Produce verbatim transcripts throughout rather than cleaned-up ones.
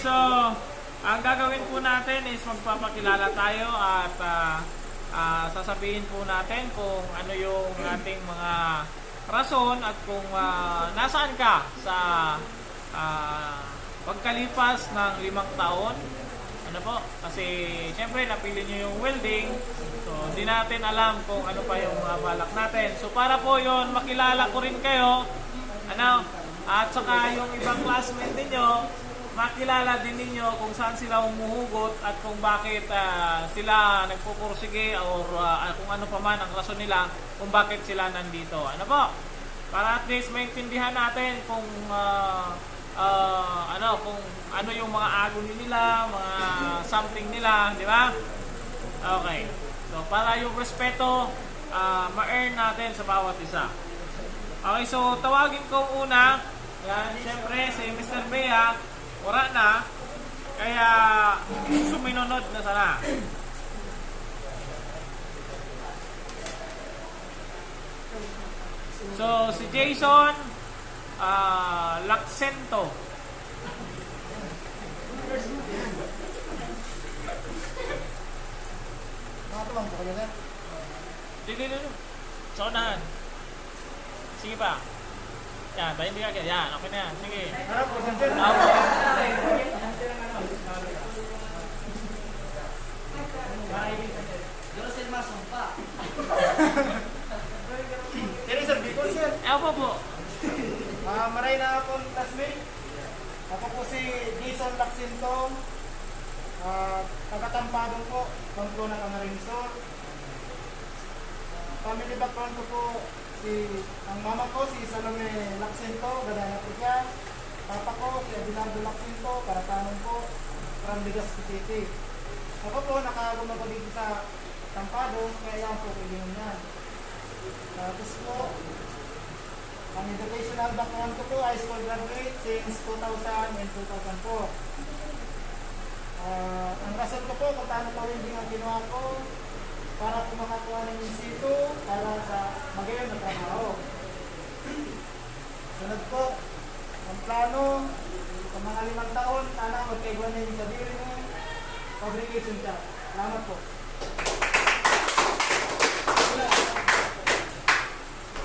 So, ang gagawin po natin is magpapakilala tayo at, ah, ah, sasabihin po natin kung ano yung ating mga rason at kung, ah, nasaan ka sa, ah, pagkalipas ng limang taon. Ano po? Kasi, syempre, napili nyo yung welding. So, di natin alam kung ano pa yung mga balak natin. So, para po yon, makilala ko rin kayo. Ano? At saka yung ibang classmate ninyo, makilala din ninyo kung saan sila humuhugot at kung bakit, ah, sila nagpupursige or, ah, kung ano pa man ang rason nila kung bakit sila nandito. Ano po? Para at least maintindihan natin kung, ah, ah, ano, kung ano yung mga agony nila, mga something nila, di ba? Okay. So, para yung respeto, ah, ma-earn natin sa bawat isa. Okay, so tawagin ko una. Yan, siyempre, si Mister Bea, wala na. Kaya, suminunod na sana. So, si Jason, ah, Laksento. Mga tuwang ko kayo, sir. Dili, dili. Sa unahan. Sige pa. Yan, pahindigan ka. Yan, okay na yan. Sige. Harap ko, sir. Opo. Pero, sir, masumpa. Sir, sir, Bicol, sir. Opo po. Ah, maray na akong classmate. Ako po si Jason Laksintong. Ah, taga Tampadong po, Pamplona, Camarines Sur. Family background ko po, si, ang mama ko si Salome Laksento, Gadaya po siya. Papa ko si Abelardo Laksento, Caratanon po, from Legazpi City. Ako po, nakagumaba dito sa Tampado, kaya yan po, kaibigan niya. Tapos po, ang educational background ko po, high school graduate since two thousand and two thousand four. Ah, ang rason ko po kung paano pa welding ang ginawa ko, para po makakuha ng in situ para sa magayon na trabaho. Sunod po, ang plano, sa mga limang taon, sana magkaigwa na yung sadiri mo, fabrication shop. Salamat po.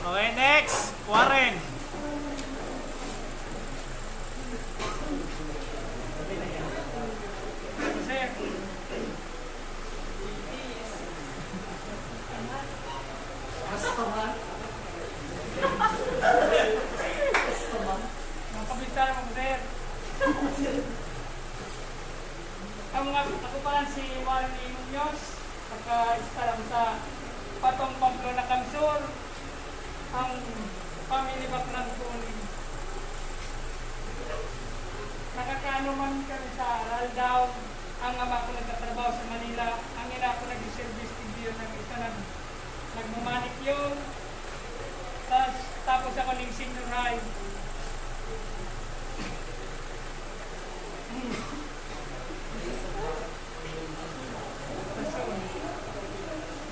Okay, next. Warren. Sir. Basta man. Basta man. Ang kabisala mo, sir. Ang mga, ako pa lang si Warren E. Muñoz, nagka-install ako sa Patong, Pamplona, Kamsur. Ang family background ko ni, nakakaano man kami sa aral daw. Ang ama ko nagtatrabaho sa Manila, ang ina ko nag-service, tigbiyon ng isa nag-, nagmamanicure. Tas, tapos ako ning senior high.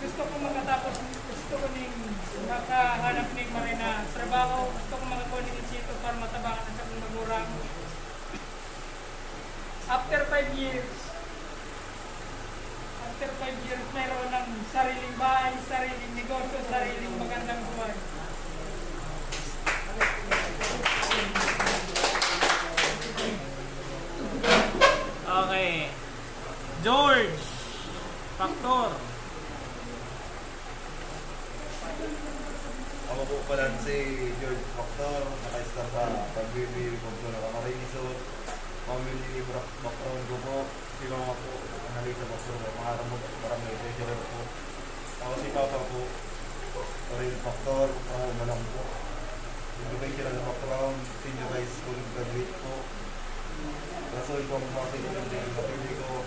Gusto ko makatapos, gusto ko ning makahanap ning maray na trabaho, gusto ko makakuha ning in situ para matabangan ang sakong magurang. After five years, after five years, mayroon ng sariling bahay, sariling negosyo, sariling magandang buhay. Okay. George Factor. Ako po pala si George Factor, naka-start sa pag-B B A Pamplona, Camarines Sur. Family bra-, background ko po, si mama po, analista po sa mga ramog, barangay treasurer po. Tapos si papa po, Orel Factor, from Malang po. Educational background, senior high school graduate po. Rason kung bakit yung pinili ko,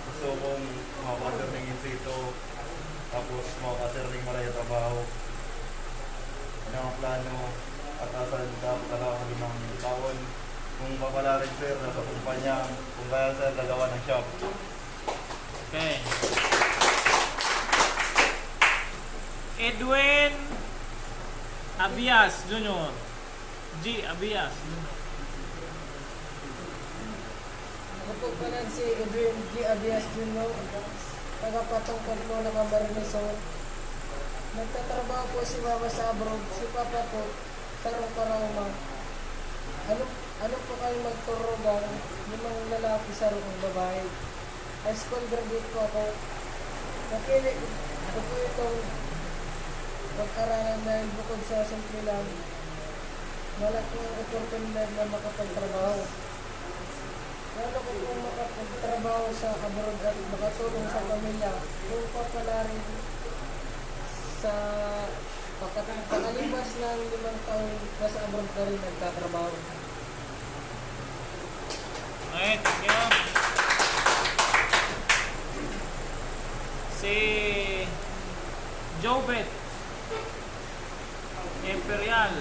gusto kong makapag-earning in situ, tapos makapag-earning maray na trabaho. Ano ang plano? At asa dapat talaga sa limang taon? Kung papalarin, sir, nasa kumpanya. Kung kaya, sir, gagawa ng shop. Okay. Edwin Abias Junior. G. Abias Junior. Ako pala si Edwin G. Abias Junior, taga Patong Pamplona, Camarines Sur. Nagtatrabaho po si Mama sa abroad, si Papa po sa Roma. Ano, ano po kayo magturugang limang lalaki sa rukong babae? High school graduate po ako. Napili ko po itong pag-aralan dahil bukod sa simple lang, malaki ang oportunidad na makapagtrabaho. Lalo ko pong makapagtrabaho sa abroad at makatulong sa pamilya. Kung papalarin sa pakat-, pakalipas ng limang taon, nasa abroad na rin nagtatrabaho. Okay, thank you. Si Jobet Imperial.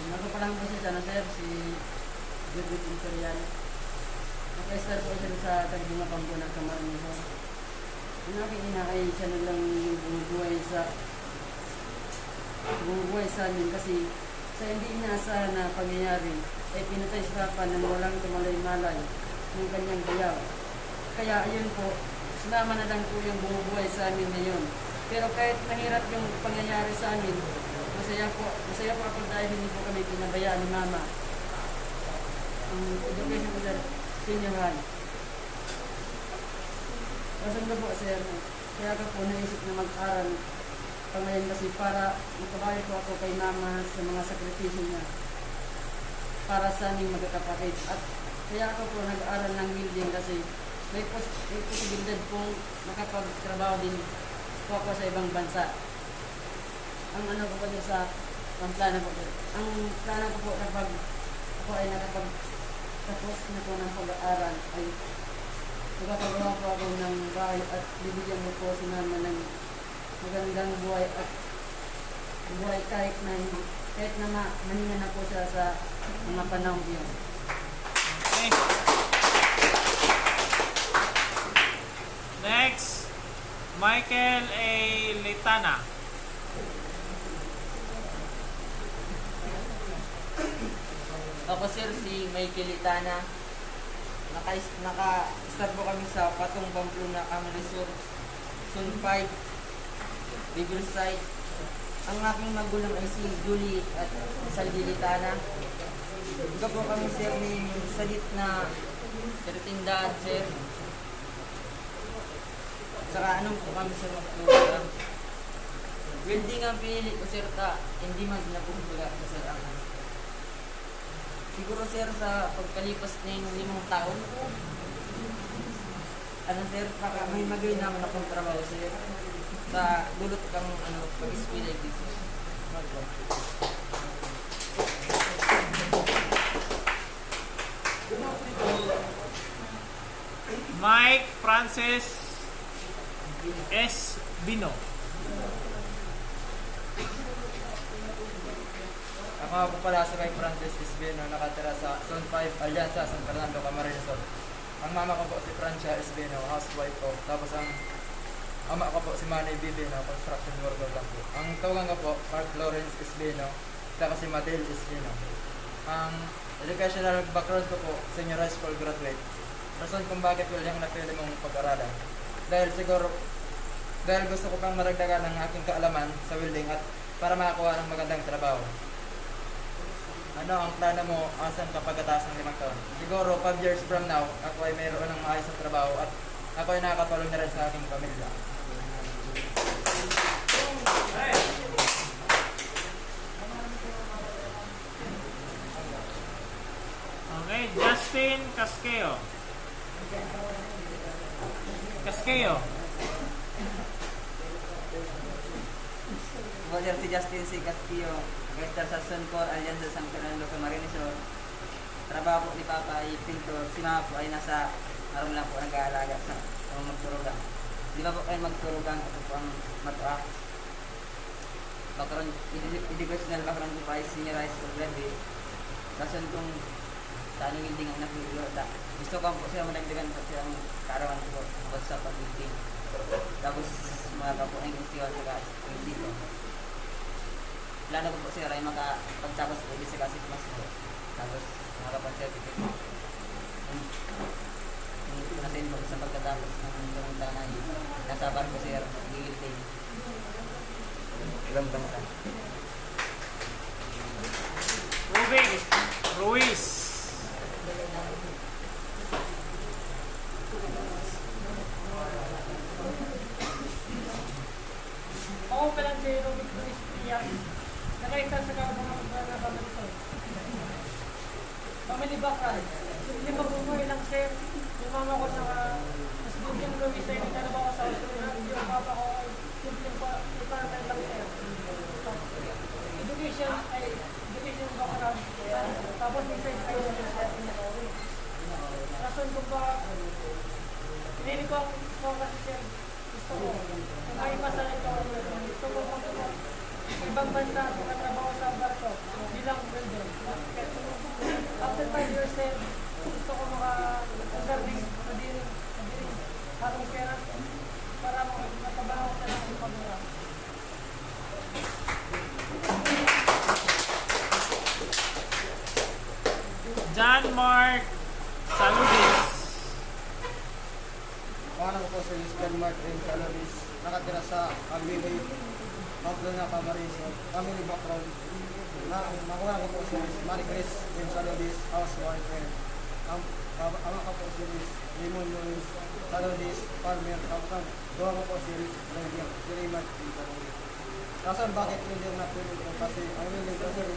Nagpapalang po siya sana, sir, si Judith Imperial. Naka-start po siya sa Tagdunga, Pamplona, Camarines Sur. Ang aking ina ay siya na lang yung bumubuhay sa bumubuhay sa amin kasi sa hindi inaasahan na pangyayari ay pinatay si Papa nang walang kamalay-malay ng kanyang bayaw. Kaya ayun po, si Mama na lang po yung bumubuhay sa amin ngayon. Pero kahit mahirap yung pangyayari sa amin, masaya po, masaya po ako dahil hindi po kami pinabayaan ni Mama. Ang education ko dyan, senior high. Rason ko po, sir, kaya ako po naisip na mag-aral pa ngayon kasi para makabawi po ako kay Mama sa mga sakripisyo niya para sa aming magkakapatid. At kaya ako po nag-aral ng welding kasi may, pos- may posibilidad pong makapagtrabaho din po ako sa ibang bansa. Ang ano ko po, sir, sa, ang plano ko po, ang plano ko po kapag ako ay nakapagtapos na po ng pag-aaral ay magkakagawa po ako ng bahay at bibigyan ko po si Mama ng magandang buhay at buhay kahit na hindi, kahit na ma- mahinga na po siya sa mga panahon yun. Okay. Next, Michael A. Litana. Ako, sir, si Michael Litana. Naka-, naka-start po kami sa Patong Pamplona, Camarines Sur, Zone five, Riverside. Ang aking magulang ay si Julie at Salvi Litana. Iba po kami, sir, ni salit na pertindahan, sir. Saka anong po kami, sir, magtulog lang. Welding ang pinili ko, sir, ta hindi man nabubuga sa sir ang ano. Siguro, sir, sa pagkalipas ning limang taon, ano, sir, baka may magay naman akong trabaho, sir. Sa dulot kang, ano, pag-eskwela dito. Mike Francis Esbino. Ako nga po pala si Mike Francis Esbino, nakatira sa Zone five, Alianza, San Fernando, Camarines Sur. Ang mama ko po si Francia Esbino, housewife po. Tapos ang ama ko po si Manny Bibino, construction worker lang po. Ang tugang ko po, Mark Lawrence Esbino, saka si Madel Esbino. Ang educational background ko po, senior high school graduate. Rason kung bakit, well, yung napili mong pag-aralan. Dahil siguro, dahil gusto ko pang maragdagan ang aking kaalaman sa welding at para makakuha ng magandang trabaho. Ano ang plano mo asan ka pagkatapos ng limang taon? Siguro, five years from now, ako ay mayroon ng maayos na trabaho at ako ay nakakatulong na rin sa aking pamilya. Okay, Justin Casqueo. Casqueo. Ako, sir, si Justin C. Castillo, Master sa Suncor, Alianza San Fernando, Camarines Sur. Trabaho po ni Papa ay pintor, si Mama po ay nasa harong lang po nag-aalaga sa, sa mga magturugang. Di ba po kayo magturugang, ito po ang matuak. Background, edu- educational background ko pa ay senior high school graduate. Rason kung sa ano welding ang napili ko, ta gusto ko po siya madagdagan po siya ang kaarawan ko po about sa pag-welding. Tapos mga kapo ang istiwan sa ka dito. Plano ko po siya ay makapagtapos po sa kasi mas po. Tapos, mga kapatid, yung, yung na-send ko sa pagkatapos ng pumunta na yun, nasa barko, sir, gigilting. Ilang bansa? Ruben Ruiz. Ako pa lang si Ruben Ruiz Diaz. Nakaisal sa Kalabungan, Butuan na Pamarisol. Family background. Hindi mabubuhay lang, sir. Yung mama ko sa Mas Gugin Ruiz ay nagtrabaho sa Australia. Yung papa ko ay simpleng pa, iparang lang, sir. Education ay education background. Tapos minsan ay sa Rason kung ba pinili ko ang focus, sir. Gusto ko, kung may pasal ito, gusto ko mag-, ibang bansa at makatrabaho sa barko bilang welder. After five years, sir, gusto ko maka-, makaservice sa diri, sa diri, harong pera para makatrabaho sa mga pagmura. John Mark Saludis. Pangalan ko po si Mister Martin Salabis, nakatira sa Aguilay, Pamplona, Camarines, family background. Na, makuha ko po si Miss Marie Chris Lim Salabis, housewife, and ang ama ko po si Miss Limon Luis Salabis, farmer. Tapos ang duwa ko po si Miss Lydia, si Raymond Lim Salabis. Rason bakit hindi ang napili ko kasi ang willing ko sir,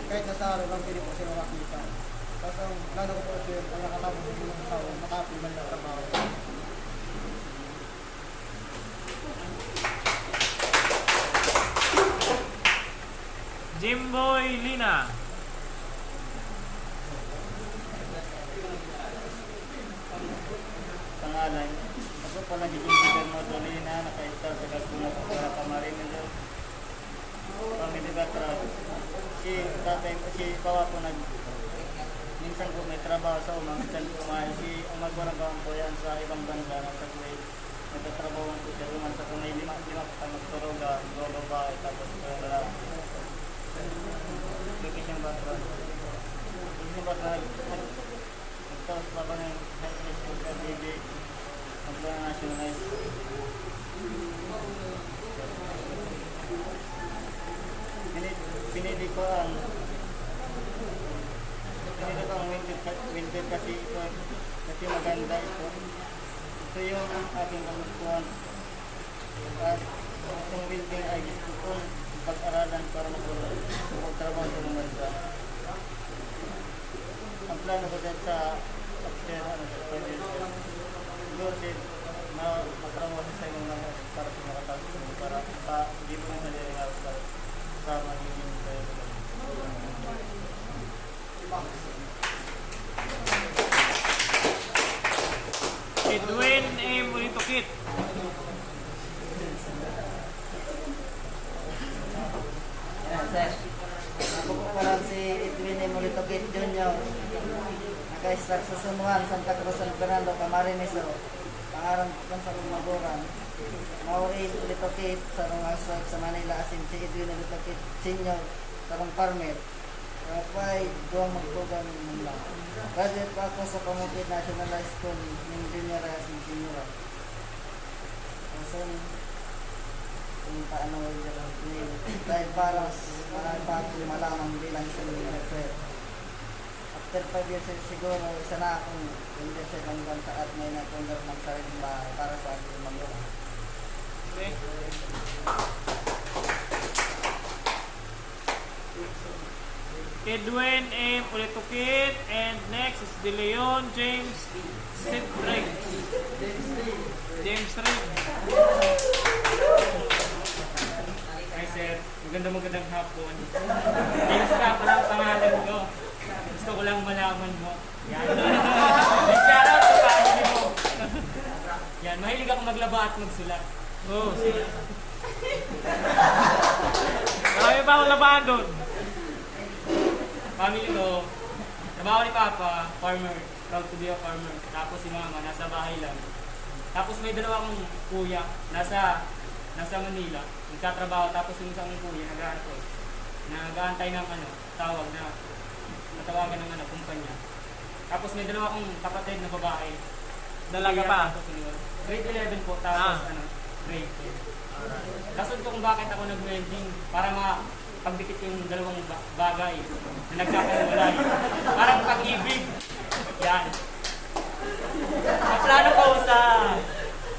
kahit nasa araw lang pili ko sila makita. Tapos ang plano ko po sir, ang nakatapos ko ng asawa, makapili man ng trabaho. Jimboy Lina. Pangalan, ako po nagiging gobernador na nakaistar sa Gagpuna po para pamarin nito. Family background. Si tatay, si pawa po nag, minsan po may trabaho sa umang, minsan po may, si ang magwarang po yan sa ibang bansa na sa Kuwait. Nagtatrabaho po siya doon sa kung may lima, lima po kami turuga, duwa babae, tapos ito yung lalaki. Education background. Education background, nag-, nag-, nagtapos pa ako ng high school sa D B, magpa-nationalize. Pini-, pinili ko ang, pinili ko ang winter, winter kasi ito, kasi maganda ito. Ito yung aking kagustuhan. At itong welding ay gusto kong pag-aralan para makapag-, makapagtrabaho sa ibang bansa. Ang plano ko dyan sa after, ano, sa five years, siguro din na matrabaho sa ibang bansa para sa makatapos ko, para pa, hindi ko na sarili nga para sa magiging sarili ko. Edwin M. Ulitukit. Ayan, sir. Ako po pala si Edwin M. Ulitukit Junior. Naka-start sa San Juan, Santa Cruz, San Fernando, Camarines Sur. Pangaran ko sa kong magulang. Maureen Ulitukit, sarong housewife sa Manila, asin si Edwin Ulitukit Senior, sarong farmer. Rapay, duwang magtugang man lang. Graduate pa ako sa Pamukid National High School, ning Junior High School Senior. Rason kung paano nila ni dahil para s-, para pa malaman bilang isang leader. After five years, siguro, isa na akong leader sa ibang bansa at may nagpundar ng sariling bahay para sa aking magulang. Edwin M. Ulitukit, and next is De Leon James Sidrig. James Reed. Hi, sir. Magandang, magandang hapon. James ka pala ang pangalan ko. Gusto ko lang malaman mo. Yan. Shout out sa family mo. Yan, mahilig ako maglaba at magsulat. Oo, sige. Marami pa akong labahan doon. Family ko, trabaho ni Papa, farmer. Proud to be a farmer. Tapos si Mama, nasa bahay lang. Tapos may dalawa akong kuya, nasa, nasa Manila. Nagtatrabaho, tapos yung isang kuya, nag-aantay. Nag-aantay ng ano, tawag na, na Tawagan ng, ano, kumpanya. Tapos may dalawa akong kapatid na babae. Dalaga pa? Tapos, ano, grade eleven po, tapos, Ah. ano, grade ten. Alright. Rason ko kung bakit ako nag-welding, para ma-, pagdikit yung dalawang ba-, bagay na nagkakahiwalay. Parang pag-ibig. Yan. Ang plano ko sa,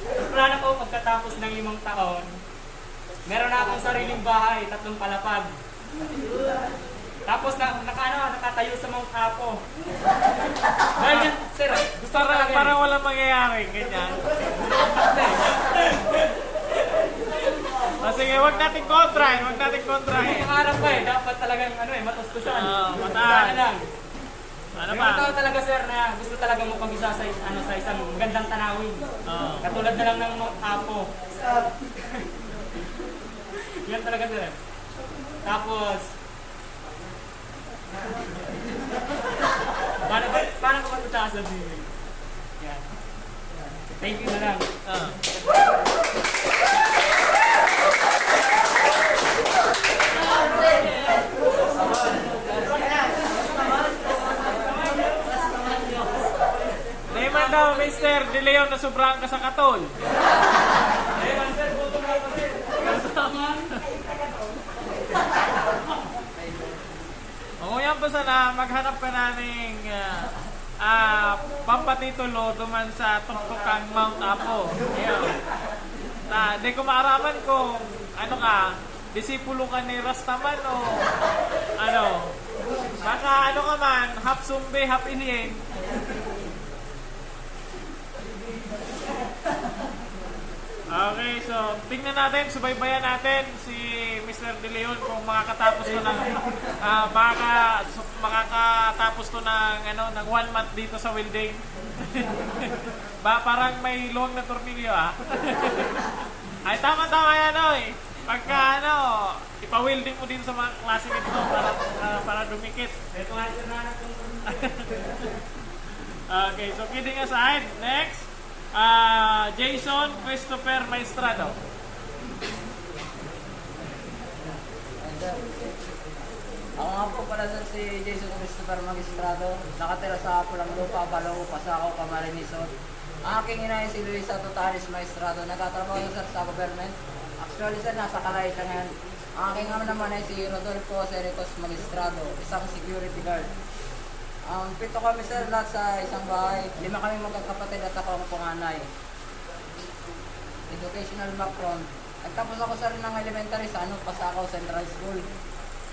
ang plano ko pagkatapos ng limang taon, meron na akong sariling bahay, tatlong palapag. Tapos na, naka, ano, nakatayo sa Mount Apo. Dahil yan, sir, gusto ko Para, talaga para yan. walang mangyayari, ganyan. Ah, sige, wag natin kontrahin, wag natin kontrahin. May harap pa eh, dapat talagang, ano eh, matuskusan. Oo, mataas. Sana lang. Ano May pa? mga tao talaga, sir, na gusto talaga mo pag-isa sa, ano, sa isang magandang tanawin. Oo. Katulad na lang ng Mount Apo. Yan talaga, sir. Tapos, paano ba, paano ko magtataas ng feeling? Yan. Thank you na lang. Ah. Dai man daw, Mister De Leon, na sobrahan ka sa katol. Dai man, sir, gutom na ako, sir. Mangunyan pa sana, maghanap ka na ning, ah, ah, pampatitulo duman sa tuktukang Mount Apo. Ayun. Ta, di ko maaraman kung ano ka, disipulo ka ni Rastaman o ano. Baka ano ka man, half zombie, half alien. Okay, so tingnan natin, subaybayan natin si Mister De Leon kung makakatapos to ng, ah, baka su-, makakatapos to ng, ano, ng one month dito sa welding. Ba, parang may luwag na tornilyo, ah. Ay, tama, tama yan, oy. Pagka, ano, ipa-welding mo dito sa mga classmate mo para, para, para dumikit. Ito nga, sir, na Okay, so kidding aside, next, ah, Jason Christopher Maestrado. Ako nga po pala, sir, si Jason Christopher Maestrado. Nakatira sa Pulang Lupa, Balongo, Pasacao, Camarines Sur. Ang aking ina ay si Luisa Totalis Maestrado. Nagtatrabaho siya, sir, sa government. Actually, sir, nasa Calais siya ngayon. Ang aking ama naman ay si Rodolfo Sericos Maestrado, isang security guard. Um, pito kami, sir, lahat sa isang bahay. Lima kami magkakapatid at ako ang panganay. Educational background. Nagtapos ako, sir, ng elementary sa, ano, Pasacao Central School.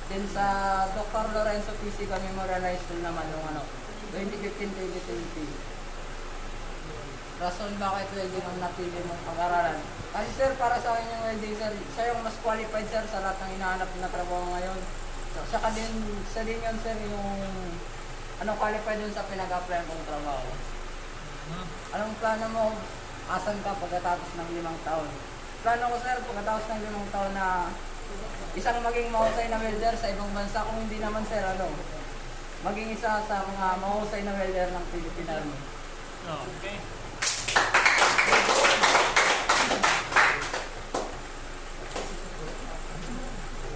Then sa Doctor Lorenzo P C Memorial High School naman nung, ano, twenty fifteen, twenty twenty. Rason bakit welding ang napili mong pag-aralan? Kasi, sir, para sa akin yung welding, sir, siya yung mas qualified, sir, sa lahat ng hinahanap na trabaho ngayon. So, siya ka din, siya din yun, sir, yung, ano, qualified yun sa pinag-applyan kong trabaho. Hmm. Anong plano mo? Asan ka pagkatapos ng limang taon? Plano ko, sir, pagkatapos ng limang taon na isang maging mahusay na welder sa ibang bansa, kung hindi naman, sir, ano, maging isa sa mga mahusay na welder ng Philippine Army. Okay.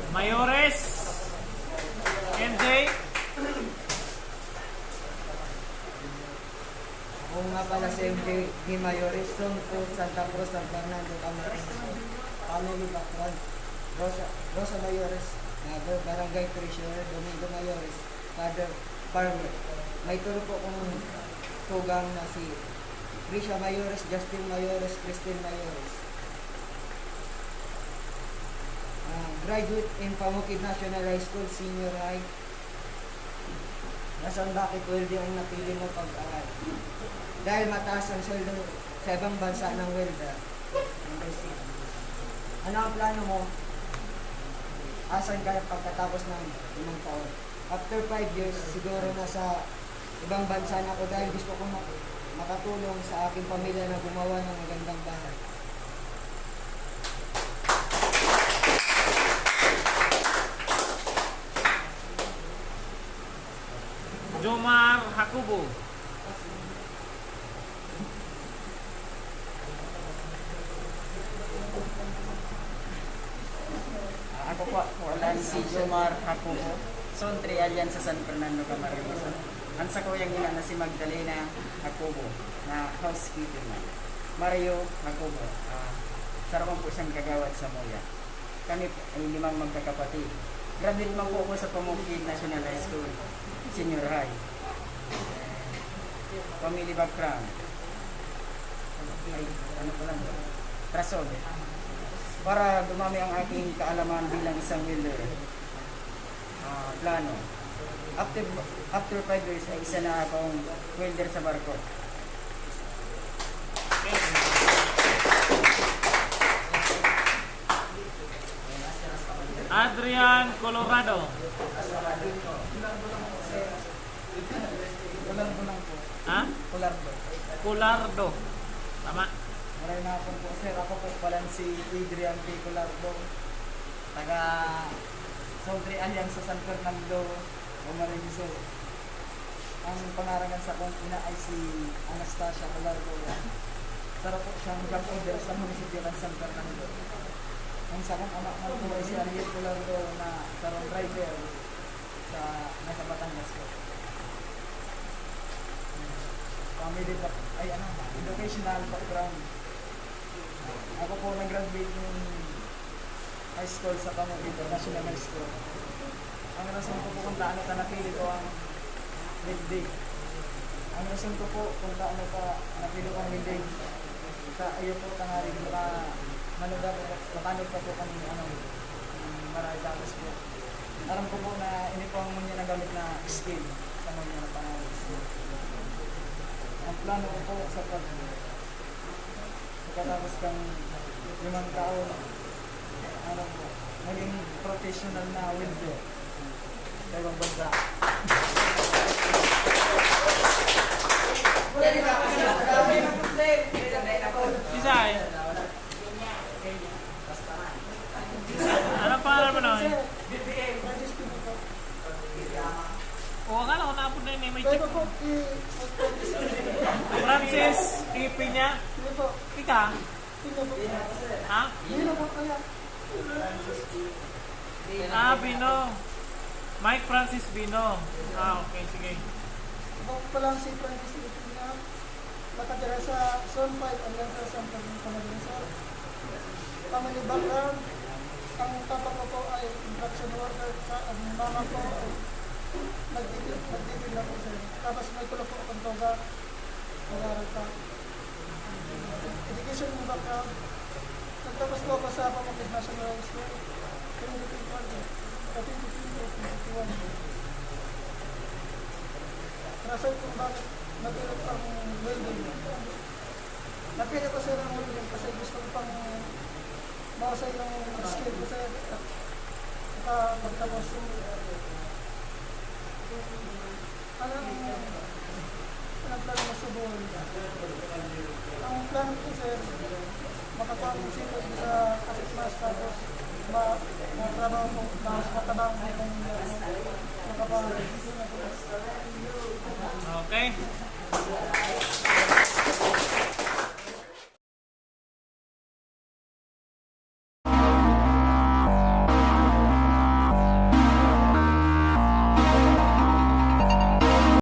Mayores, M J. Ako nga pala si M J Mayores, from Santa Cruz, San Fernando, Camarines. Family background, Rosa, Rosa Mayores, mother, Barangay Treasurer, Domingo Mayores, father, farmer. May tolo po akong tugang na si Risha Mayores, Justin Mayores, Christine Mayores. Ah, graduate in Pamukid National High School, Senior High. Rason bakit welding ang napili mo pag-aral? Dahil mataas ang sweldo sa ibang bansa ng welder. Number six. Ano ang plano mo? Asan ka pagkatapos ng limang taon? After five years, siguro nasa ibang bansa na ako dahil gusto ko mak-, makatulong sa aking pamilya na gumawa ng magandang bahay. Jomar Jacobo. Ako po, wala si Jomar Jacobo. Son Trialian sa San Fernando, Camarines. An sakuyang ina na si Magdalena Jacobo, na housekeeping man. Mario Jacobo, ah, saro man po siyang kagawad sa Moya. Kami po ay limang magkakapatid. Graduate man po ako sa Pamukid National High School, Senior High. Family background. Ay, ano pa lang po? Rason. Para dumami ang aking kaalaman bilang isang welder. Ah, plano. After, after five years ay isa na akong welder sa barko. Adrian Colorado. Colorado lang po. Ha? Colorado. Colorado. Tama. Maray na po po, sir. Ako po pala si Adrian P. Colorado. Taga Sobre Alianza, San Fernando, Camarines Sur. Ang pangaran kan sakong ina ay si Anastasia Colorado. Saro po siyang job order sa munisipyo kan San Fernando. Ang sakong ama man po ay si Ariel Colorado na sarong driver sa, nasa Batangas po. Family back, ay ano, educational background. Ako po nag-graduate ng high school sa Pamukid International High School. Ang rason ko po kung taano ta napili ko ang welding. Ang rason ko po kung taano ta napili ko ang welding. Sa iyo po, tangaring maka-, manuda po, matanod pa po kami, ano, marami tapos po. Aram ko po na ini po ang ngunyan na gamit na skill sa ngunyan na panahon. Ang plano ko po sa pag-, pagkatapos kang limang taon, ano po, maging professional na welder sa ibang bansa. Isa eh. Ano pangalan mo na? O, akala ko naapod na yun eh. May check. Francis Ipinya. Ika? Ha? Ah, Bino. Mike Francis Bino. Ah, okay, sige. Ako pa lang si Francis Ipinya. Nakatira sa Zone five, Alianza, San Fernando, Camarines Sur. Family background, ang papa ko po ay construction worker, sa, ang mama ko ay nagtiti-, nagtitinda po, sir. Tapos may tulo po akong toga, nag-aaral pa. Education background, nagtapos po ako sa Pamukid National High School, twenty twenty-one, twenty twenty, twenty-one. Rason kung bakit napili ko ang welding. Napili ko, sir, ang welding kasi gusto ko pang mahusay yung skill ko, sir. Kapag tapos yung, ano, ang plano mo sa buhay? Ang plano ko, sir, makakuha ng sipag sa Casit Mas, tapos ma-, matrabaho ko, mas matrabaho ko kung makapag-, Okay.